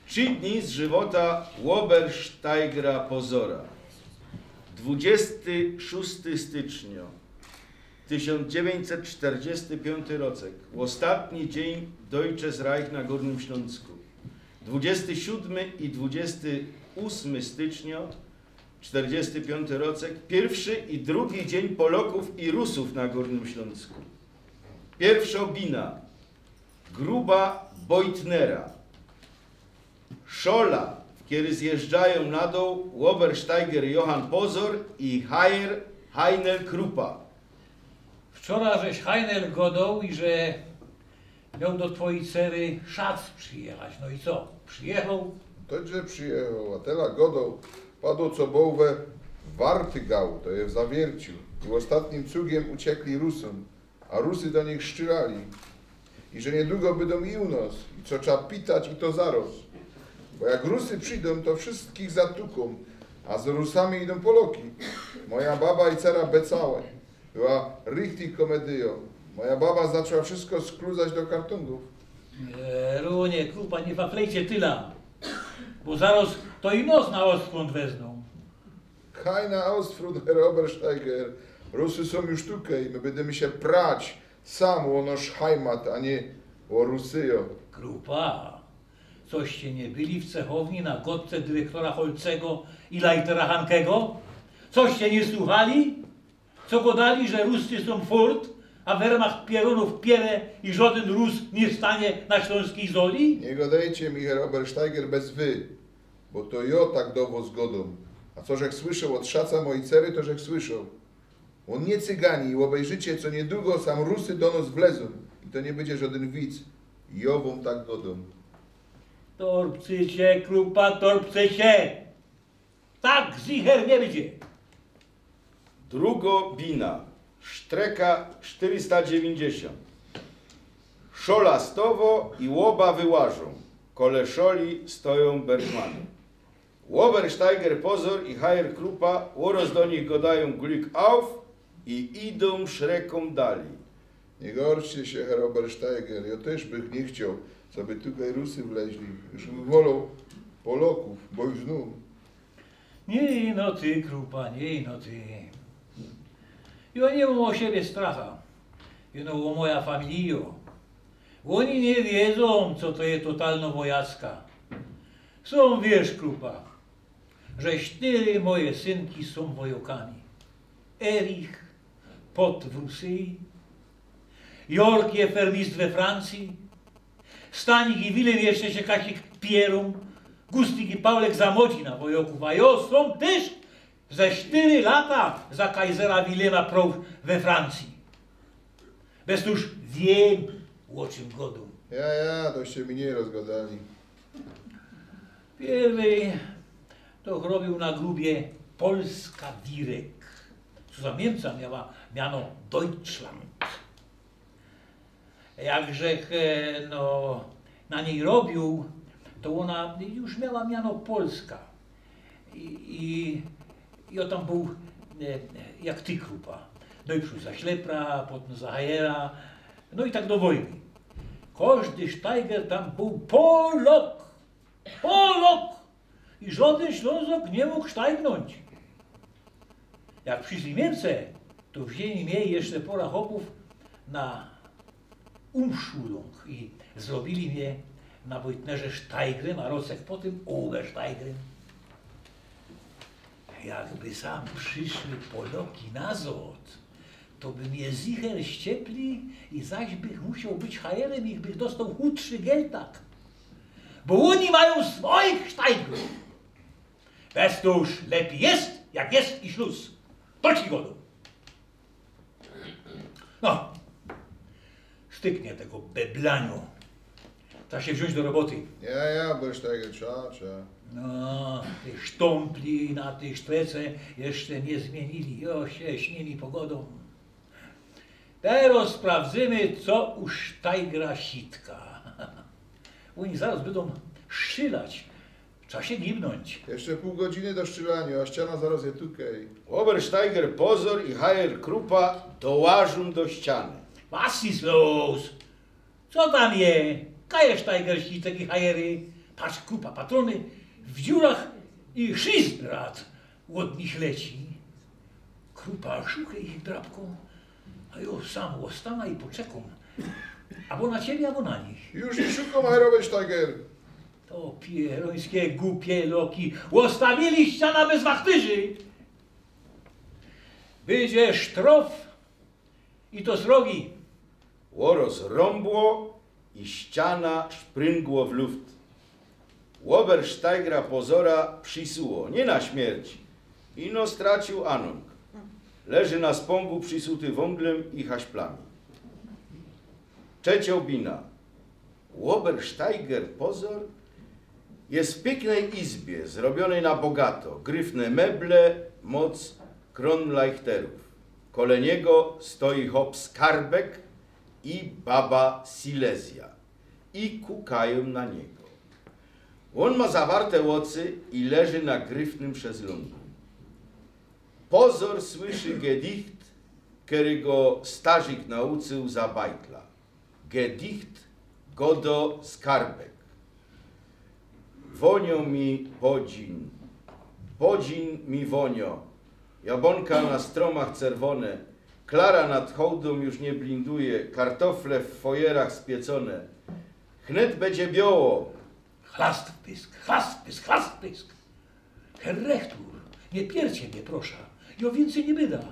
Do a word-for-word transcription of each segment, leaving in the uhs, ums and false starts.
Trzy dni z żywota Obersteigra Pozora. Dwudziesty szósty stycznia, tysiōnc dziewiyńćset sztyrdziesty piōnty rocek. Ôstatni dziyń Deutsches Reich na Gōrnym Ślōnsku. Dwudziesty siódmy i dwudziesty ósmy stycznia, sztyrdziesty piōnty rocek. Piyrwszy i drugi dziyń Polokōw i Rusōw na Gōrnym Ślōnsku. Piyrwszŏ bina. Grupa Beutnera. Szola, w kery zjeżdżajōm na dōł Obersteiger Johann Pozor i Hajer Heinel Krupa. Wczora żeś, Heinel, godoł, iże mioł do twojij cery Szac przijechać. No i co? Przijechał? Tedże przijechał, a tela godoł. Padoł, co bōł we Wartygau, to je w Zawierciu. I ôstatnym cugiym uciekli Rusōm, a Rusy do nich strzylali. I że niydługo bydōm i u nos. I co trzeba pitać, i to zarŏz. Bo jak Rusy przidōm, to wszyjskich zatukōm, a z Rusami idōm Poloki. Moja baba i cera becałe. Była richtig komedyjŏ. Moja baba zaczła wszysko skluzać do kartōngōw. E, Runie, Krupa, niy faflejcie tela, bo zarŏz to i nos na ôstrōnd weznōm. Keine Ausfront, Herr Obersteiger. Rusy sōm już tukej, my bydymy sie prać sam ô nosz Heimat, a niy ô Rusyjŏ. Krupa, coście niy byli w cechowni na godce dyrektora Holcego i Leitera Hankego? Coście niy słuchali? Co godali, że Rusy sōm furt, a Wehrmacht pierōnōw piere i żŏdyn Rus niy stanie na ślōnskij zoli? Niy godejcie mi, Herr Obersteiger, bez wy, bo to jŏ tak do wŏs godōm. A co żech słyszoł ôd Szaca, mojij cery, to żech słyszoł. Ôn niy cyganin i ôbejrzycie, co niydługo sam Rusy do nos wlezōm. I to niy bydzie żŏdyn wic. Jŏ wōm tak godōm. Torpcycie, Krupa, torpcycie! Tak zicher niy bydzie. Drugŏ bina. Sztreka sztyrysta dziewiyńćdziesiōnt. Szola stowŏ i ôba wyłażōm. Kole Szoli stojōm Bergmany. Obersteiger Pozor i Hajer Krupa ôrŏz do nich godajōm Glück auf i idōm szrekōm dalij. Niy gorszcie sie, Herr Obersteiger, jŏ tyż bych niy chcioł, coby tukej Rusy wleźli. Już bych woloł Polokōw, bo ich znōm. Niy, no ty, Krupa, niy, no ty. Jŏ niy mōm ô siebie stracha. Jino ô moja familijŏ. Ôni niy wiedzōm, co to je totalnŏ wojacka. Sōm, wiysz, Krupa, że sztyry moje synki sōm wojŏkami. Erich, Pot w Rusyji, Jorg je fermist we Francyji, Stanik i Wilym jeszcze sie kasik pierōm, Gustik i Paulek za młodzi na wojŏkōw, a jŏ sōm tyż ze sztyry lata za kajzera Wilyma proł we Francyji. Bez to już wiym, ô czym godōm. Ja, ja, toście mi niy rozgodali. Pierwyj to robiōł na grubie Polska Direkt, co za Niymca miała miano Deutschland. Jakże, e, no, na nij robiōł, to ôna już miała miano Polska. I, i, i ô tam bōł, e, jak ty, Krupa. Nojprzōd za Ślepra, potym za Hajera, no i tak do wojny. Kożdy sztajger tam bōł Polok! Polok! I żŏdyn Ślōnzok niy mōg sztajgnōńć. Jak prziszli Niymce, to wziyni mie i jeszcze pora chopōw na Umschulung i zrobiyli mie na Beutnerze sztajgrym, a rok potym Obersteigrym. Jakby sam prziszły Poloki nazŏd, to by mie zicher ściepli i zaś bych musioł być Hajerym i bych dostoł chudszy Geltak. Bo ôni majōm swojich sztajgrōw. Bez to już lepij je, jak je i szlus. To ci godōm. No, styknie tego beblaniŏ. Trzeba sie wziōńć do roboty. Ja, ja, bez tego trzeba, trzeba. No, tyj sztōmpli na tyj sztrece jeszcze niy zmiynili. Jŏ sie z nimi pogodōm. Terŏz sprawdzymy, co u sztajgra Sitka. Ôni zarŏz bydōm szczylać. Trzeba sie gibnōńć. Jeszcze pōł godziny do szczylaniŏ, a ściana zarŏz je tukej. Obersteiger Pozor i Hajer Krupa dołażōm do ściany. Was ist los? Co tam je? Kaj je sztajger, ci teki hajery? Patrz, krupa patrōny w dziurach i szizbrat ôd nich leci. Krupa szuchie ich drapkōm, a jo sam ôstana i poczekōm. Abo na ciebie, abo na nich. Już niy szukōm, hajerowy sztajger. To pierōńskie gupie loki. Ôstawili ściana bez wachtyrzy. Bydzie sztrof i to srogi. Ôrozrōmbło i ściana szpryngło w luft. Ôbersztajgra pozora przisuło, niy na śmierć, ino straciōł anōng. Leży na spōngu przisuty wōnglym i haszplami. Trzeciŏ bina. Ôbersztajger pozor je w piyknyj izbie, zrobiōnyj na bogato, gryfne meble, moc Kronlajchterōw. Kole niego stoi chop Skarbek i baba Silezja i kukajōm na niego. Ôn ma zawarte ôczy i leży na gryfnym szezlōngu. Pozor słyszy gedicht, kerygo starzik nauczył za bajtla. Gedicht godo Skarbek. Wōniŏ mi podzin, podzin mi wōniŏ. Jabōnka na strōmach czerwōne, klara nad hołdōm już niy blinduje, kartofle w fojerach spiecōne. Chnet bydzie bioło. Chlast w pysk, chlast w pysk, chlast w pysk. Herr rechtur, niy piercie mie, prosza. Jŏ wiyncyj niy byda.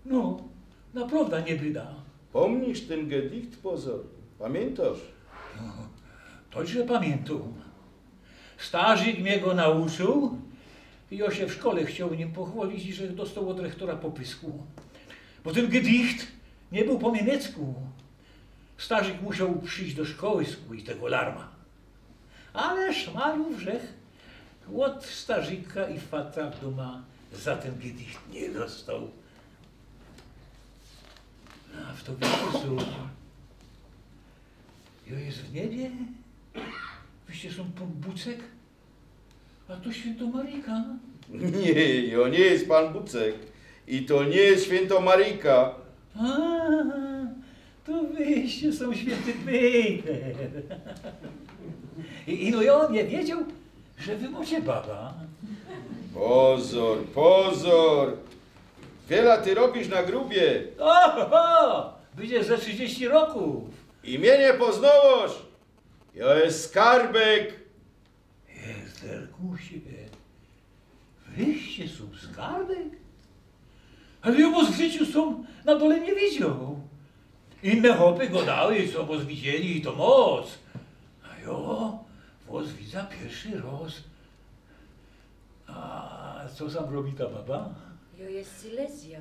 No, naprŏwda niy byda. Pōmnisz tyn gedicht, pozor? Pamiyntŏsz? No, to, że pamiyntōm. Starzik mie go nauczōł i jŏ sie w szkole chcioł nim pochwŏlić, że dostoł ôd rechtora po pysku. Bo tyn gedicht niy bōł po miymiecku. Starzik musioł prziś do szkoły skūlić tego larma. Ale szmalōw żech ôd starzika i fatra dōma za tyn gedicht niy dostoł. A w to wiycie co? Jŏ je w niebie? Wyście sōm pōn Bucek? A to świyntŏ Maryjka? Niy, jŏ niy je pōn Bucek. I to niy je świyntŏ Maryjka. A, to wyście sōm świynty Pyjter. I, i no jŏ niy wiedzioł, że wy mocie baba. Pozor, pozor. Wiela ty robisz na grubie. Oho, bydzie ze trzidziści rokōw. I mie niy poznŏwŏsz. Jŏ je Skarbek. Jezderkusie, wyście sōm Skarbek? Ale jŏ wŏs w życiu sōm na dole niy widzioł. Inne chopy godały, co wŏs widzieli i to moc. A jŏ wŏs widza piyrszy roz. A co sam robi ta baba? Jŏ je Silezja.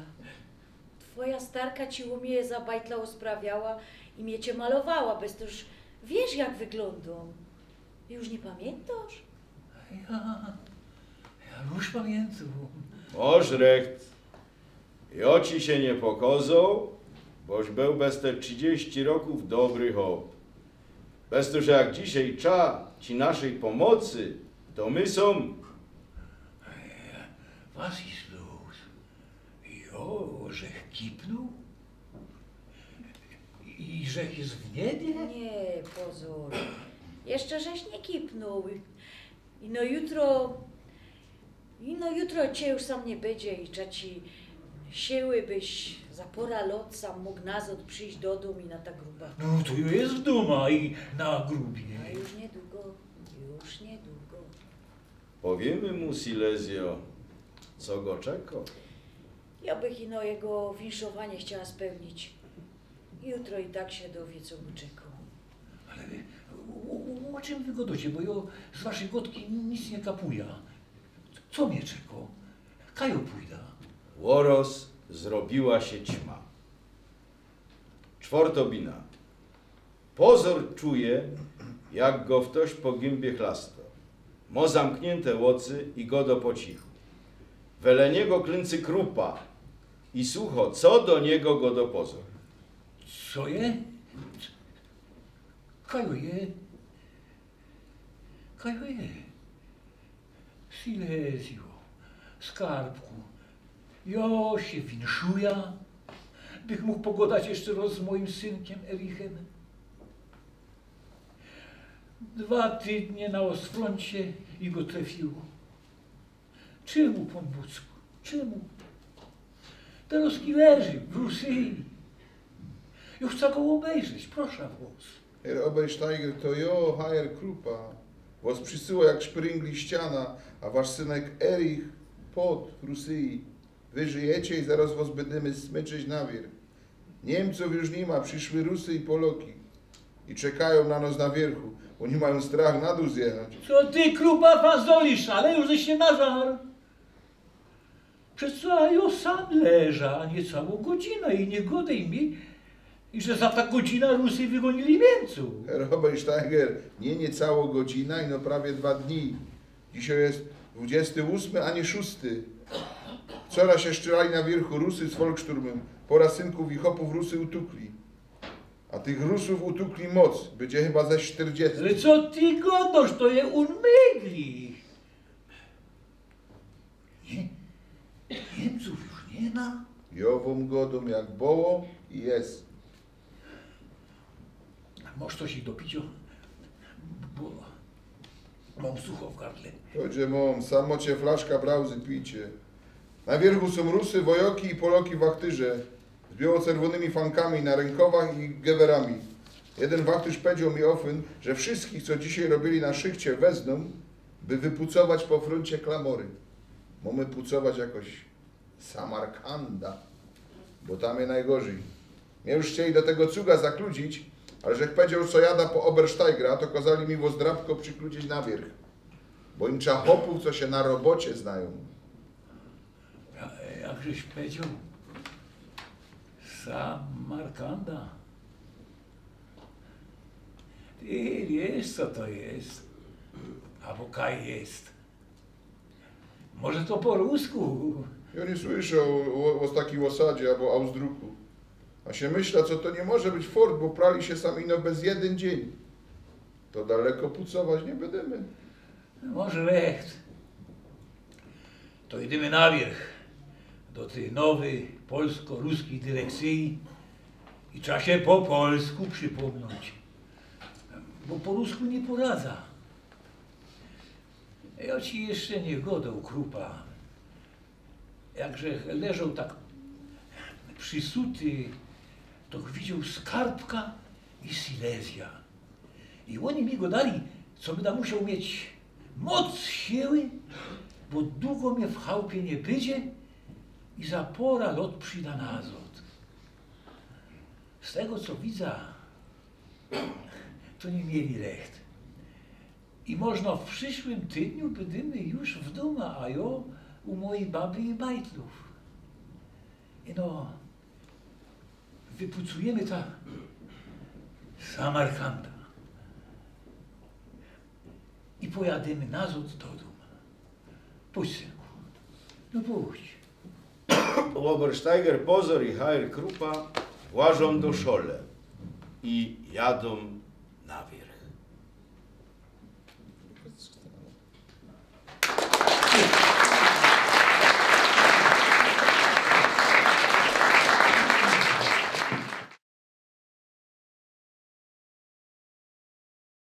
Twoja starka ci ô mie za bajtla ôsprawiała i mie cie malowała, bez to już wiysz, jak wyglōndōm. Już niy pamiyntŏsz? Ja, ja już pamiyntōm. Mosz recht. Jŏ ci sie niy pokozoł, boś bōł bez te trzidziści rokōw dobry chop. Bez to, że jak dzisiej trza ci naszyj pōmocy, to my sōm. Was is los. Jŏ żech kipnōł? I żech je w niebie? Niy, pozor. Jeszcze żeś niy kipnōł. I no jutro, i no jutro cie już sam niy bydzie i trza ci siły, byś za pora lot sam mōg nazŏd prziś do dōm i na ta gruba. No to jŏ je w dōma i na grubie. A już niydugo, już niydugo. Powiymy mu, Silezjo, co go czeko. Jŏ bych ino jego winszowanie chciała spełnić. Jutro i tak sie dowie, co go czeko. Ale ô, ô, ô czym wy gŏdŏcie, bo jŏ z waszyj gŏdki nic niy kapuja. Co mie czeko? Kaj jŏ pōjda. Ôroz zrobiła sie ćma. Czwortŏ bina. Pozor czuje, jak go ftoś po gymie chlastŏ. Mo zamkniynte ôczy i gŏdŏ po cichu. Wele niego klyncy krupa i suchŏ, co do niego gŏdŏ pozor. Co je? Kaj jŏ je? Kaj jŏ je? Silezjo, Skarbku, jŏ sie winszuja, bych mōg pogŏdać jeszcze roz z mojim synkiym Erichem. Dwa tydnie na ôstfrōncie i go trefiło. Czymu, Pōn Bōczku? Czymu? Terŏz leży w Rusyji. Jŏ chcã go ôbejrzeć, proszã wŏs. Herr Obersteiger, to jŏ, Herr Krupa. Wŏs przisyło jak szpryngli ściana, a wasz synek Erich pŏd w Rusyji. Wy żyjecie i zarŏz wŏs bydymy smyczeć na wierch. Niymcōw już niy ma, prziszły Rusy i Poloki. I czekajōm na nŏs na wiyrchu. Ôni majōm strach na dōm zjechać. Co ty, Krupa, fazolisz? Ale już żeś sie nażarł. Przeco jŏ sam leżã, a niy całŏ godzina i niy godej mi, i że za ta godzina Rusy wygonili Niymcōw. Herr Obersteiger, niy, niy całŏ godzina, ino prawie dwa dni. Dzisiej je dwudziesty ôsmy, a niy szōsty. Wczorŏ sie sztrzelali na wiyrchu Rusy z Volkssturmym. Pŏra synkōw i chopōw Rusy utukli. A tych Rusōw utukli moc, bydzie chyba ze sztyrdziesty. Ale co ty godŏsz, to je unmyglich. Niy, Niymcōw już niy ma. Jŏ wōm godōm, jak było i je. Mŏsz coś do piciŏ? Bo mōm sucho w gardle. Chodźże, mōm, sam mŏcie flaszka brauzy, pijcie. Na wiyrchu sōm Rusy, wojŏki i Poloki wachtyrze z bioło-czerwōnymi fankami na rynkowach i gewerami. Jedyn wachtyrz pedzioł mi ôfyn, że wszyskich, co dzisiej robiyli na szychcie, weznōm, by wypucować po frōncie klamory. Mōmy pucować jakoś Samarkanda, bo tam je nojgorzyj. Mie już chcieli do tego cuga zakludzić, ale żech pedzioł, co jadã po Obersteigera, to kŏzali mi wŏs drabkŏ przikludzić na wiyrch. Bo im trzeba chopōw, co sie na robocie znajōm. Ja, jakżeś pedzioł? Samarkanda. Ty wiysz, co to je? Abo kaj je? Może to po rusku? Jŏ niy słyszoł ô, ô takij ôsadzie abo Ausdruku. A sie myśla, co to niy może być fort, bo prali sie sam ino bez jedyn dziyń. To daleko pucować niy bydymy. Może recht. To idymy na wiyrch, do tyj nowyj polsko-ruskij dyrekcyje i trzeba sie po polsku przipōmnōńć, bo po rusku niy poradzã. Jŏ ci jeszcze niy godoł, Krupa. Jakżech leżoł tak przisuty, to widzioł Skarbka i Silesia. I ôni mi godali, co bydã musioł mieć moc siły, bo dugo mie w chałpie niy bydzie i za pŏra lŏt przidã nazŏd. Z tego, co widzã, to niy mieli recht. I możno w przisłym tydniu bydymy już w dōma, a jŏ u mojij baby i bajtlōw. Ino, wypucujymy ta Samarkanda i pojadymy nazŏd do dōm. Pōdź, synku. No pōdź. Obersteiger Pozor i Herr Krupa włażōm do szole i jadōm na wiyrch.